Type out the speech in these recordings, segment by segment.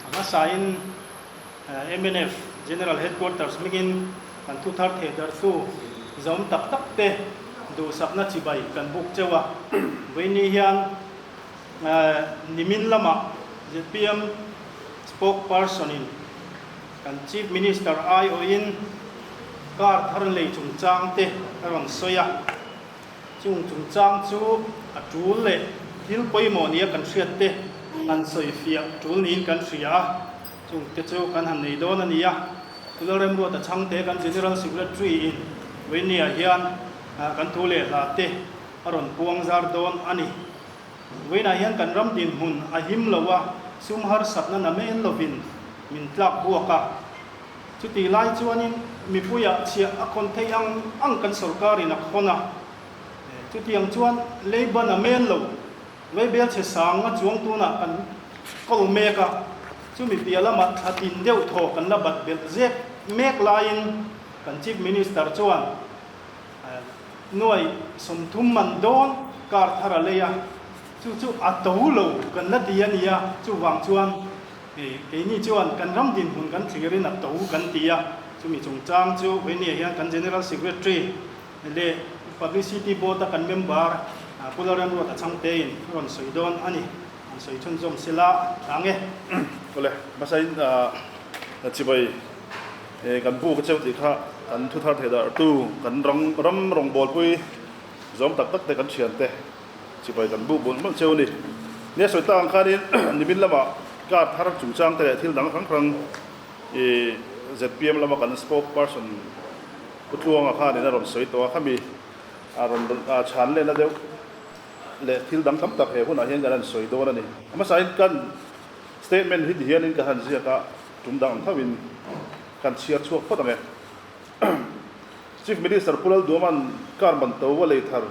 A hmasain mnf General Headquarters hmingin kan thu thar theh darhtu zawm tak tak te duhsakna chibai kan buk cheu a. Vawiini hian nimin lamah zpm Spokesperson in kan Chief Minister aiawhin car thar lei chungchang te a rawn sawi a. Chung chungchang chu a tul leh thil pawimawh nia kan hriat te han sawi fiah tul niin kan hria a, chung te chu kan han nei dawn a ni a. Lalremruata Chhangte kan General Secretary in Vawinia hian kan thu leh hla te a rawn puang zar dawn a ni. Vawiinah hian kan ram dinhmun a him lo a, sum harsatna namen lovin min tlak buak a. Chutih lai chuanin mipuiah chhiah a khawn theih ang ang kan sorkarin a khawn a. Chutiang chuan leiban a men lo, vaibel chhe sang a chuang tunah kan kawl mek a, chumi piah lamah thla tin deuh thaw kan la bat belh zek mek laiin kan Chief Minister chuan nuai 30 man dawn kar thar a lei a, chu chu a to lo kan la ti a nia, chuvang chuan Keini chuan kan ram dinhmun kan thlirin a to kan ti a, chumi chungchang chu Vawinia hian kan General Secretary leh Publicity Board a kan member Pu Lalremruata Chhangtein a rawn sawi dawn a ni. An sawi chhunzawm sela tha nge. Awle, hmasain chibai kan bu ka cheu tih kha kan thu thar thei dar tu kan ram rawngbawlpui zawm tak tak te kan thian te Chibai kan buk mawlh mawlh cheu a ni. Nia sawi tak ang khanin nimin lamah car thar chungchang te leh thil dang hrang hrang i zpm lama kan spokesperson Pu Tluanga khanin a rawn sawi tawh a, khami a rawn chhan lehna deuh leh thil dang tam tak he hunah hian kan han sawi dawn a ni. A hmasain kan statement hi tihianin ka han ziak a, tum dang ang thovin kan chhiar chhuak phawt ang e. Chief Minister Pu Lalduama'n car man to a lei thar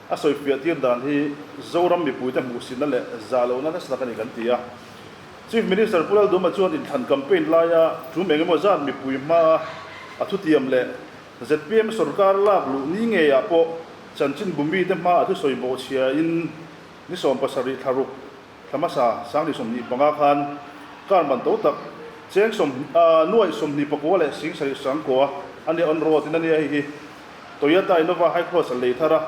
A sawifiah tir dan hi Zoram mipuite hmuhsitna leh zah lohna nasa tak a ni kan ti a. Chief Minister Pu Lalduma chuan inthlan campaign laia tum eng emaw zat mipui hmaa a thutiam leh zpm sorkar lak luh ni ngeiah pawh chanchin bumite hmaa a thusawi bawhchhiain ni 70 thla ruk thla hmasa 2025 khan car man to tak cheng sawm nuaih 29 leh 70 sangkua a nia on road in a nia hei hi Toyota Innova Hycross a lei thar a,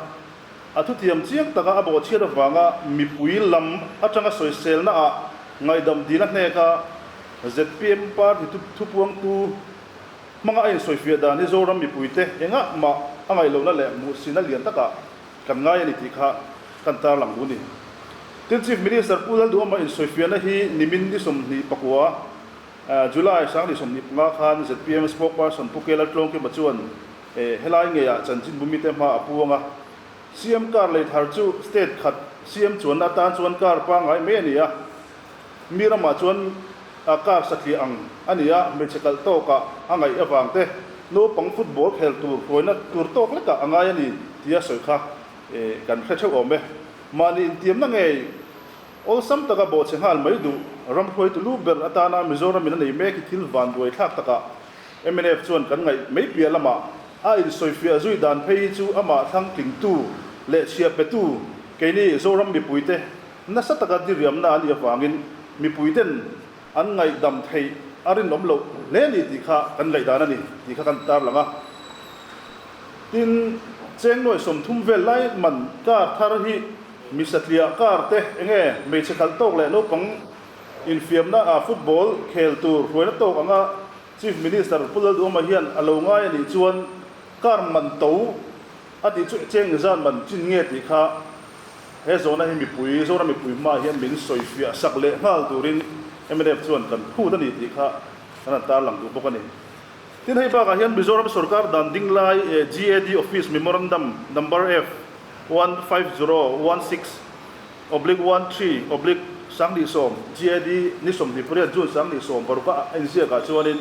a thutiam chiang taka a bawhchhiat avanga mipui lam atanga sawiselna ah ngaihdam dil a hnek a, zpm party thupuangtu hmanga a insawifiah dan hi Zoram mipuite engah mah a ngaihlohna leh hmuhsina lian takah kan ngai a ni tih kha kan tarlang duh a ni. Tin, Chief Minister Pu Lalduhawma insawifiahna hi nimin ni 29, July 2025 khan zpm spokesperson Pu Kela Tlawngkima chuan helai ngeiah chanchin bumite hma a puang a. CM car lei thar chu state khat CM chuanna atan chuan car pangngai mai a ni a, mi ramah chuan car satliah ang a ni a, hmeichhe kalh tawkah a ngaih avang te, naupang football khel tur hruaina tur tawk lekah a ngai a ni tia sawi kha kan hre theuh awm e. Mahni intiamna ngei awlsam taka bawhchhe nghal mai duh ram hruaitu lu ber atana Mizoramin a nei mek hi thil vanduai thlak takah mnf chuan kan ngaih mai piah lamah a insawifiah zui dan phei hi chu amah thlang tlingtu leh chhiah petu keini Zoram mipuite nasa taka diriamna a nih avangin mipuiten an ngaihdam theih a rinawm loh hle a ni tih kha kan ngaihdan a ni tih kha kan tarlang a. Tin, cheng nuai 30 vel lai man car thar hi mi satliah car te enge hmeichhe khalh tawk leh naupang infiamna ah football khel tur hruaina tawk anga Chief Minister Pu Lalduhawma hian a lo ngai a nih chuan car man to a tih chu cheng zan man chin nge tih kha He zawhna hi mipui, Zoram mipui hmaah hian min sawifiah sak leh nghal turin mnf chuan kan phut a ni tih kha kan han tarlang duh bawk a ni. Tin, hei bakah hian Mizoram sorkar dan ding lai GAD Office Memorandum Number F 15016 oblique 13 oblique 2010 GAD ni 28 June 2016 a inziakah chuanin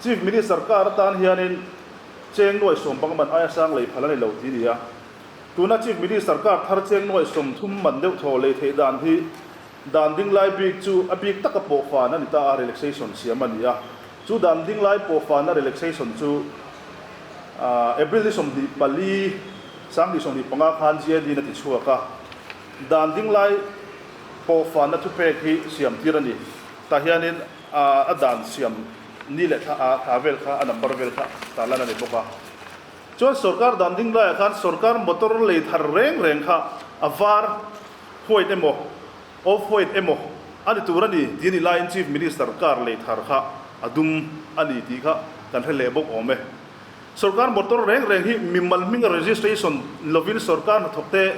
Chief Minister kar atan hianin cheng nuai sawm bang man aia sang lei phal a ni lo tih a ni a. Tuna Chief Minister kar thar cheng nuai 30 man deuh thaw lei theih dan hi dan ding lai bik chu a bik taka pawh fan a ni ta a, relaxation siam a ni a. Chu dan ding lai pawh fana relaxation chu April ni 24, 2025 khan GAD in a ti chhuak a. Dan ding lai pawh fana thupek hi siam tir a ni. Tah hianin a dan siam ni leh thla a thla vel kha a number vel kha tarlan a ni bawk a. Chuan sorkar dan ding laiah khan sorkar motor lei thar reng reng kha a var, white emaw, off white emaw a ni tur a ni tih a nih laiin Chief Minister car lei thar kha a dum a ni tih kha kan hre leh bawk awm e. Sorkar motor reng reng hi mimal hminga registration lovin sorkar hnathawkte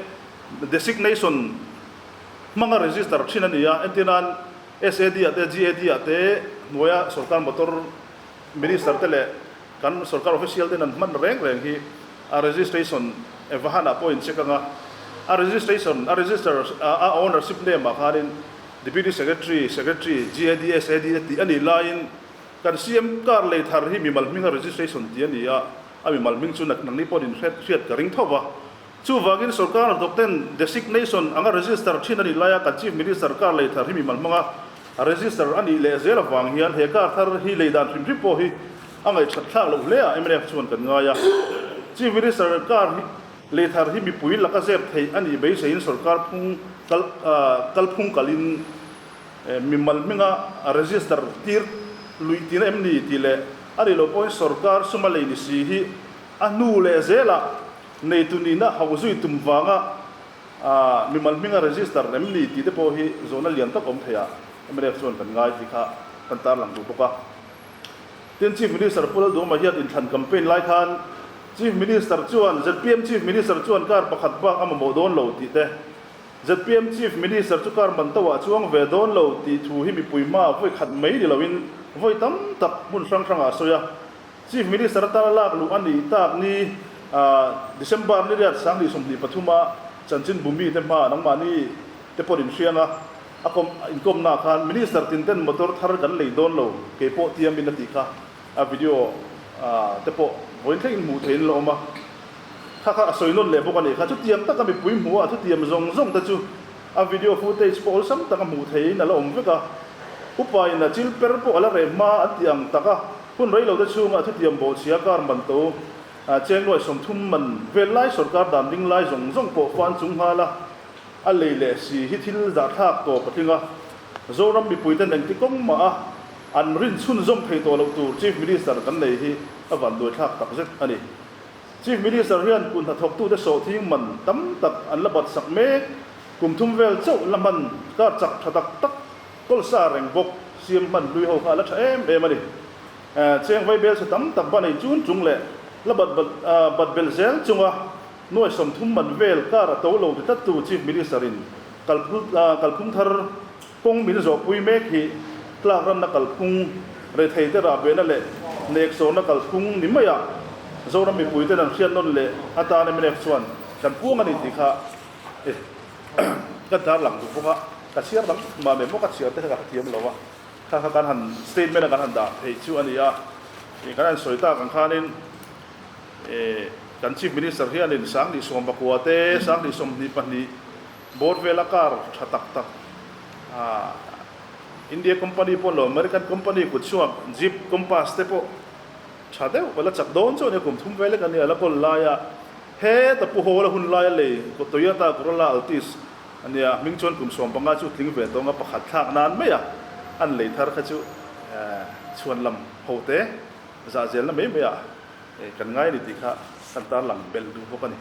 designation hmanga register thin a ni a, entir nan SAD ah te GAD ah te hnuaia sorkar motor minister te leh kan sorkar official ten an hman reng reng hi a registration vahan ah pawh in check anga a registration a register a ownership name ah khanin Deputy Secretary, Secretary, GAD, SAD te tih a nih laiin kan CM car lei thar hi mimal hminga registration tih a ni a, a mimal hming chu nangni pawhin in hriat ka ring tho va. Chuvangin sorkar hnathawk ten designation anga register thin a nih laia kan Chief Minister car lei thar hi mimal hmanga register a nih leh zel avang hian he car thar hi lei dan hrim hrim pawh hi a ngaihṭhat thlak loh hle a mnf chuan kan ngai a. Chief Minister car hi lei thar hi mipui laka zep theih a nih beiseiin sorkar phung kal kalphung kalin mimal hminga register tir luih tina em ni tih leh a nih loh pawhin sorkar suma lei ni si hi a hnu leh zelah Neitu nihna hauh zui tum vanga mimal hminga register em ni tih te pawh hi zawhna lian tak awm thei a, mnf chuan kan ngai tih kha kan tarlang duh bawk a. Tin, Chief Minister Pu Lalduhawma hian inthlan campaign lai khan Chief Minister chuan zpm Chief Minister chuan car pakhat bak a mamawh dawn lo tih te, zpm Chief Minister chu car man to ah chuang ve dawn lo tih thu hi mipui hmaah vawi khat mai ni loin vawi tam tak hmun hrang hrangah a sawi a. Chief Minister atana lak luh a nih tak ni December ni riat 2023 a chanchin bumi te hma nangmahni te pawh in hriang a, a kawm inkawmna ah khan Minister tin ten motor thar kan lei dawn lo kei pawh tiamin a tih kha a video te pawh vawiin thleng in hmuh theihin la awm a, kha kha a sawi nawn leh bawk a nih kha. Chutiang taka mipui hmuh a thutiam zawng zawng te chu a video footage pawh awlsam taka hmuh theihin a la awm vek a, upa in a chil per pawh a la reh hma an tih ang tak a. Hun rei lote chhunga thutiam bawhchhia kar man to cheng nuai 30 man vel lai sorkar dan ding lai zawng zawng pawh fan chung nghal a, a lei leh si hi thil zahthlak tawp a tling a. Zoram mipuiten engti kawng mah a an rin chhunzawm thei tawh loh tur Chief Minister kan nei hi a vanduaithlak takzet a ni. Chief Minister hian kut hnathawktute sawhthing man tam tak an la bat sak mek, kum thum vel chauh la hman kar chak tha tak tak Kawlsa reng bawk siam hman hlui ho kha a la tha em em a ni. Cheng vaibel chhe tam tak ban ei chun chung leh la bat bat belh zel chunga nuai 30 man vel kar a to lo ti tlattu Chief Minister in kalphung thar kawng min zawhpui mek hi tlak ranna kalphung retheite rahbehna leh neksawrna kalphung ni maiah Zoram mipuiten an hriat nawn leh atan mnf chuan kan puang a ni tih kha Ka darlang duh bawk a, ka chhiar dang mah mai maw ka chhiar te kha ka hrethiam lo a, kha kha kan han statement a kan han dah theih chu a ni a, ih kan han sawi tak ang khanin ih kan Chief Minister hianin 1019 te 1022 bawr vela car tha tak tak ah India company pawh lo American company kut chhuak Jeep Compass te pawh tha deuh a la chak dawn chu a nia kum thum vel lek a nia a la kawl lai a. Heta Pu Hawla hun laia lei Toyota Corolla Altis a nia, hming chuan kum 15 chu tling ve tawng a, pakhat thlak nan mai a, an lei thar kha chu chhuan lam ho te zah zelna mai mai ah kan ngai a ni tih kha kan tarlang belh duh bawk a ni.